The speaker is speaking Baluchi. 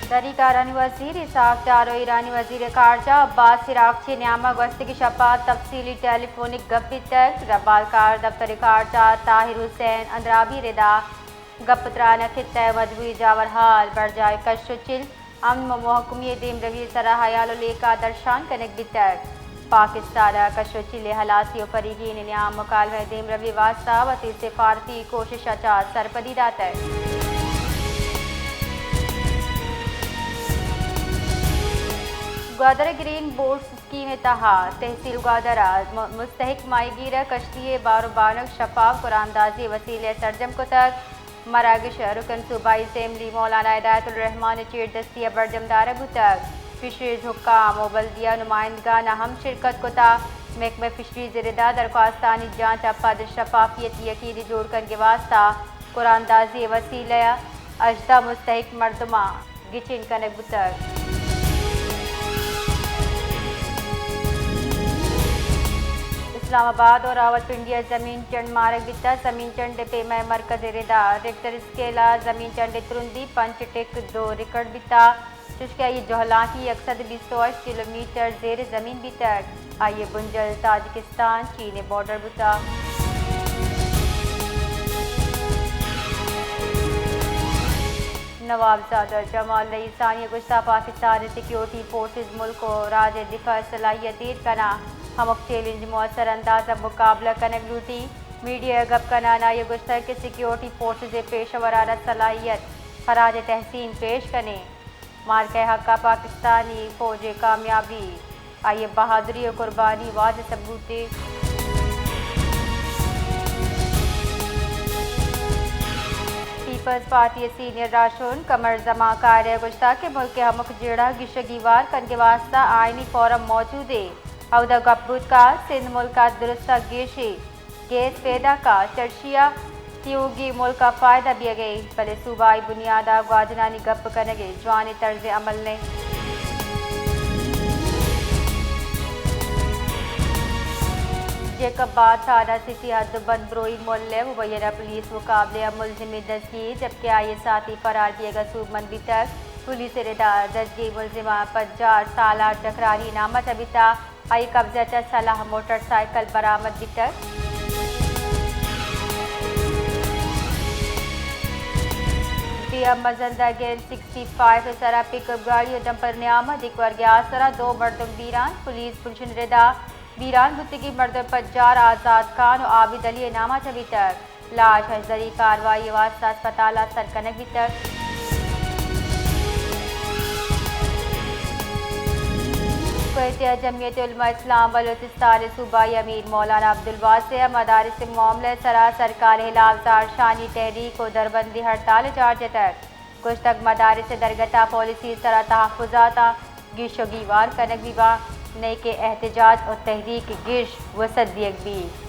دری کارانی وزیر اسحاق ڈار و ایرانی وزیر خارجہ عباس عراقچی نیاما گوستگی شپا تفصیلی ٹیلی فونک گپ بیتگ۔ ربالکار دفتر خارجہ طاہر حسین اندرابی ردا گپ تران ء خطہ ء مجموعی جاورحال، برجاہ کش و چل، امن و محکمی ء دیمروی ء سرا ہیال و لیکہ درشان کنگ بیتگ۔ پاکستان ء کش و چل ء ہلاسی و فریقین نیام مکالمہ ء دیمروی واستہ وتی سفارتی کوشش ء چہ سرپدی داتگ۔ گوادر گرین بورڈز اسکیم ء تہا تحصیل گوادر ء م-، مستحق ماہیگیر ء کشتی ء بار و بانگ شفاف قرآندازی ء وسیلہ ء سرجم کتگ۔ مراگش ء رکن صوبائی اسمبلی مولانا ہدایت الرحمان ء چیردستی ء برجم دارگ بوتگ۔ فشریز حکام و بلدیہ نمائندگان ء ہم شرکت کتگ۔ محکمہ فشریز ء ردا درخواستانی جانچ ء پد شفافیت یقینی جوڑ کنگ ء واستہ قرآندازی ء وسیلہ ء ہژدہ مستحق مردماں گچین کنگ بوتگ۔ اسلام آباد و راولپنڈی ء زمین چنڈ مارگ بیتگ۔ زمین چنڈ ء پیما ء مرکز ء ردا ریکٹر اسکیل ء زمین چنڈ ء ترندی پنچ ٹک دو ریکارڈ بیتگ، چوشکہ آئی ء جہلانکی یک سد بیست و ہشت کلومیٹر زیر زمین بیتگ۔ آئی ء بنجل تاجکستان چین ء بارڈر بوتگ۔ نوابزادہ جمال رئیسانی ء گوشتگ، پاکستان ء سیکیورٹی فورسز ملک ء راج ء دفاع ء صلاحیت ایر کناں، ہمک چیلنج مؤثر انداز ء مقابلہ کنگ لوٹی۔ میڈیا ء گپ کنان آئی ء گوشتگ کہ سیکیورٹی فورسز ء پیشہ ورانہ صلاحیت خراج تحسین پیش کنیں۔ مارکہ ء حق ء پاکستانی فوج ء کامیابی، آئی ء بہادری ء قربانی واضح ثبوتے۔ پیپلز پارٹی ء سینئر راہشون قمر زمان قاہرہ ء گوشتگ کہ ملک ء ہمک جیڑہ ء گیش ء گیوار کنگ ء واستہ آئینی فورم موجود ے۔ اودا گپ بوت کہ سندھ ملک ء درستاں گیشیں گیس پیداک ء چرشی ء تیوگی ملک ء فائدہ بیگ ء، بلے صوبائی بنیاد ء گواجنانی گپ کنگ ء جوانیں طرز عمل نہ انت۔ جیکب آباد تھانہ سٹی حد بند بروئی ملک مبینہ پولیس مقابلہ ء ملزمے دزگیر، جبکہ آئی ء ساتھی فرار بیگ ء سوبمند بیتگ۔ پولیس ء ردا دزگیر ملزم ء پنجاہ سال ء ڈکرانی نام ء چہ بیتگ۔ آئی قبضہ چہ سلاہ موٹر سائیکل برآمد بیتگ۔ ڈی ایم مزن ء گین سکسٹی فائیو ء سرا پک اپ گاڑی و ڈمپر نیام ء دگہ ورگے آسرا دو مردم بیران، پولیس پنشن ردا بیران بوتگی مردم پجار آزاد خان و عابد علی ء نام ء چہ بیتگ۔ لاش ہژدری کاروائی ء واستہ اسپتال ء سر کنگ بیتگ۔ کویت ء جمعیت علماء اسلام بلوچستان ء صوبائی امیر مولانا عبدالواسع ء مدارس ء معاملہ ء سرا سرکار ء ہلاپ زہرشانی تحریک و دربندی ہڑتال ء جار جتگ۔ گوشتگ، مدارس ء درگت ء پالیسی ء سرا تحفظاتاں گیش و گیوار کنگ بہ باں، نئے کہ احتجاج و تحریک گیش وسعت دیگ بیت۔